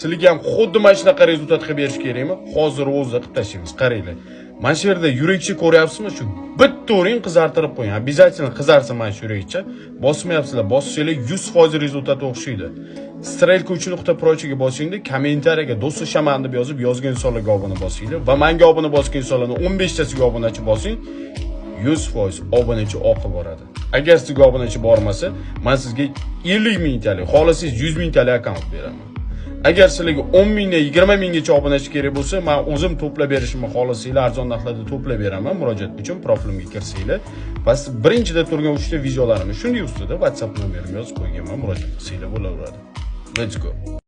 Sizlarga ham xuddi mana shunaqa результат qilib berish kerakmi? Hozir o'zida qilib tashlaymiz. Qaranglar. Mana shu yerda yurakcha ko'ryapsizmi? Shu bitta uring, qizartirib qo'ying. Обязательно qizarsin mana shu yurakcha. Bosmayapsizlar, bossanglar 100% результат o'xshaydi. Стрелка 3 nuqta прочий ga bosingda, kommentariyaga "Do'stlashaman" deb yozib, yozgan insonlarga obuna bosinglar va menga obuna bosgan insonlarni 15 tasiga obunachi bosing. 100% obunachi oqib boradi. Agar sizga obunachi bormasa, men sizga 50 mingtalik, xohlasangiz 100 mingtalik akkaunt beraman. Agar sizlarga 10 mingdan 20 minggacha obunachi kerak bo'lsa, men o'zim to'plab berishimni xohlasanglar, arzon narxlarda to'plab beraman. Murojaat uchun profilimga kirsanglar va siz birinchida turgan 3 ta videolarimni shunday ustida WhatsApp nomerimni yozib qo'yganman, murojaat qilsanglar bo'laveradi. Let's go.